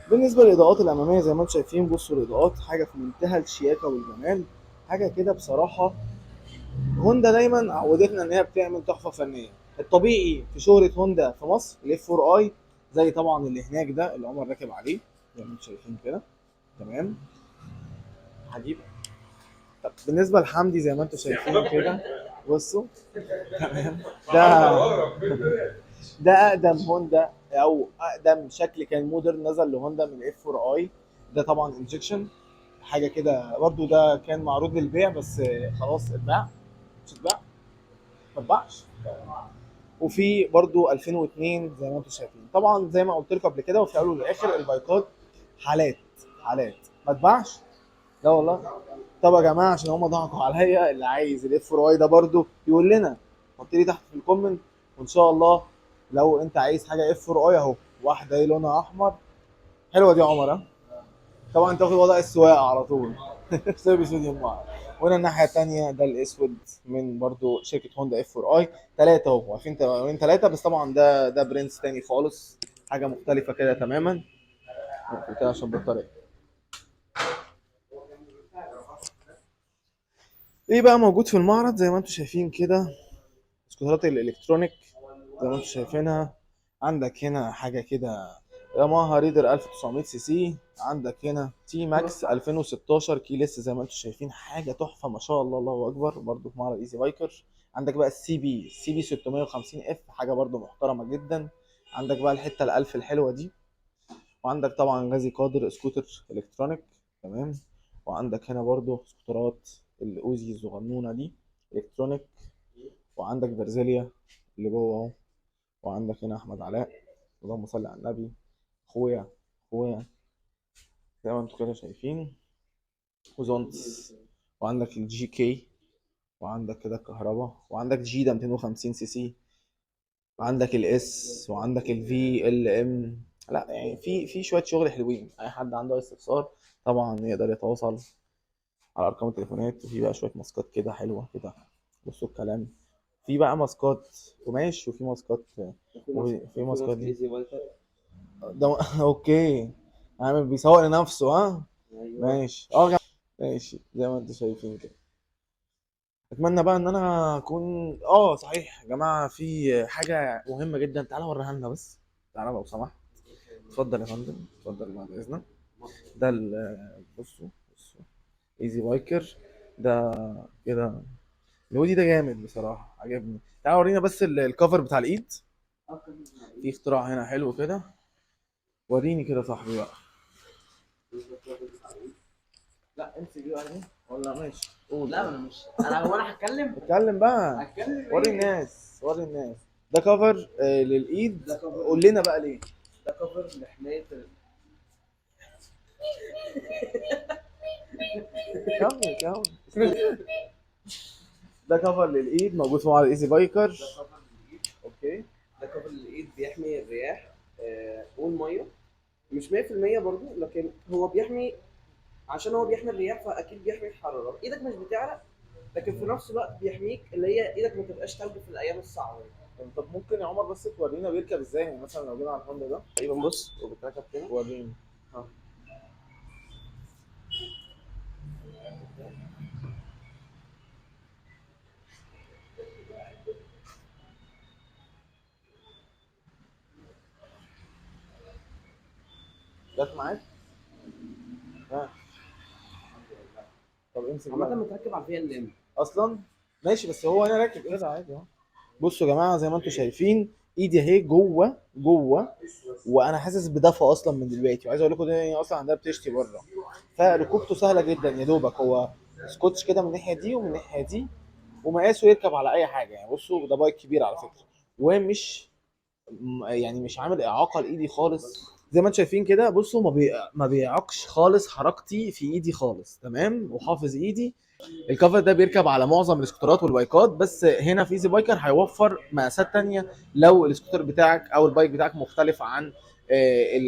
بالنسبة للاضاءات الامامية زي ما انتم شايفين، بصوا الاضاءات حاجة في منتهى الشياكه والجمال، حاجة كده بصراحة. هوندا دايما عودتنا ان هي بتعمل تحفة فنية. الطبيعي في شهره هوندا في مصر ال F4i، زي طبعا اللي هناك ده اللي عمر راكب عليه زي ما انتم شايفين كده. تمام حبيبي. طب بالنسبة لحمدي زي ما انتم شايفين كده، بصوا تمام، ده اقدم هوندا او اقدم شكل كان modern نزل لهوندا من F4i. ده طبعا injection، حاجة كده برضو. ده كان معروض للبيع بس خلاص اتباع، مش اتباع، ما اتباعش. وفي برضو 2002 زي ما انتم شايفين. طبعا زي ما قلت لكم قبل كده وفي الاول والاخر البايكات حالات حالات ما اتباعش. لا والله. طب يا جماعة عشان هم ضحكوا عليا، اللي عايز ال F4i ده برضو يقول لنا، حط لي تحت في ال comment، وان شاء الله لو انت عايز حاجة F4i اهو، واحدة ايه لونها احمر حلوة دي يا عمر. ها طبعا تاخد وضع السواقة على طول. سيرفيس ميديوم معاك. وهنا الناحية الثانية ده الاسود من برضو شركة هوندا F4i، 3 اهو، واقفين 3، بس طبعا ده برنس تاني خالص، حاجة مختلفة كده تماما. نقفل كده عشان البطارية. ايه بقى موجود في المعرض زي ما انتم شايفين كده؟ سكوترات ال electronic زي ما انتم شايفينها. عندك هنا حاجة كده ياماها ريدر 1900 سي سي، عندك هنا TMAX 2016 keyless زي ما انتم شايفين، حاجة تحفة ما شاء الله، الله اكبر، برضو في معرض Easy Biker. عندك بقى السي بي 650 F، حاجة برضو محترمه جدا. عندك بقى الحتة ال1000 الحلوة دي. وعندك طبعا غازي قادر سكوتر electronic، تمام. وعندك هنا برضو سكوترات الاوزي الصغنونه دي electronic. وعندك برزيليا اللي جوه اهو. وعندك هنا احمد علاء، اللهم صل على النبي، اخويا اخويا زي ما انتم كده شايفين. وزونتس. وعندك ال GK، وعندك كده الكهرباء، وعندك جيدا 250 سي سي، وعندك ال S، وعندك ال VLM. لا يعني في شوية شغل حلوين. اي حد عنده اي استفسار طبعا يقدر يتواصل على ارقام التليفونات. وفي بقى شوية ماسكات كده حلوة كده، بصوا الكلام. في بقى ماسكات قماش، وفي ماسكات، وفي ماسكات دي ده okay، عامل بيسوق لنفسه. ها ماشي، ماشي زي ما انتم شايفين كده. اتمنى بقى ان انا اكون صحيح يا جماعة في حاجة مهمة جدا، تعالى وريها لنا بس، تعالى لو سمحت. اتفضل يا فندم، اتفضل بعد اذنك. ده بصوا Easy Biker ده كده، الهودي ده جامد بصراحة، عجبني. تعالى ورينا بس ال cover بتاع الايد، في اختراع هنا حلو كده، وريني كده صاحبي بقى. لا امسك دي بقى ولا ماشي؟ قول. لا انا مش، انا هو انا هتكلم؟ اتكلم بقى، هتكلم. وري الناس، وري الناس. ده cover للايد، ده cover. قول لنا بقى ليه؟ ده cover لحماية كمل كمل. ده cover للايد موجود في معرض Easy Biker. ده cover للايد. okay، ده cover للايد بيحمي الرياح والمية، مش 100% برضو، لكن هو بيحمي، عشان هو بيحمي الرياح فاكيد بيحمي الحرارة. ايدك مش بتعرق، لكن في نفس الوقت بيحميك اللي هي ايدك ما تبقاش تلج في الايام الصعبة يعني. طب ممكن يا عمر بس تورينا بيركب ازاي؟ يعني مثلا لو جينا على الهوندا ده تقريبا بص، وبتركب كده. وريني. جت معاك؟ ها. طب امسك عامة بقى. متركب على ال VLM اصلا ماشي، بس هو انا راكب كده عادي اهو. بصوا يا جماعة زي ما انتم شايفين ايدي اهي جوه جوه، وانا حاسس بدفى اصلا من دلوقتي. وعايز اقول لكم الدنيا اصلا عندها بتشتي بره، فركوبته سهلة جدا يا دوبك هو سكوتش كده من الناحية دي ومن الناحية دي، ومقاسه يركب على اي حاجة يعني. بصوا ده bike كبير على فكرة، ومش يعني مش عامل اعاقه لايدي خالص زي ما انتم شايفين كده. بصوا ما بيعاقش خالص حركتي في ايدي خالص، تمام، وحافظ ايدي. ال cover ده بيركب على معظم السكوترات والبايكات، بس هنا في Easy Biker هيوفر مقاسات تانية لو السكوتر بتاعك او ال bike بتاعك مختلف عن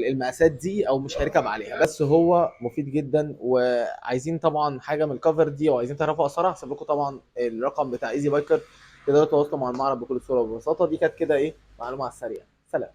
المقاسات دي او مش هيركب عليها. بس هو مفيد جدا، وعايزين طبعا حاجة من ال cover دي وعايزين تعرفوا اسعارها، هسيب لكم طبعا الرقم بتاع Easy Biker، تقدروا تتواصلوا مع المعرض بكل سهولة وببساطة. دي كانت كده ايه معلومة على السريع. سلام.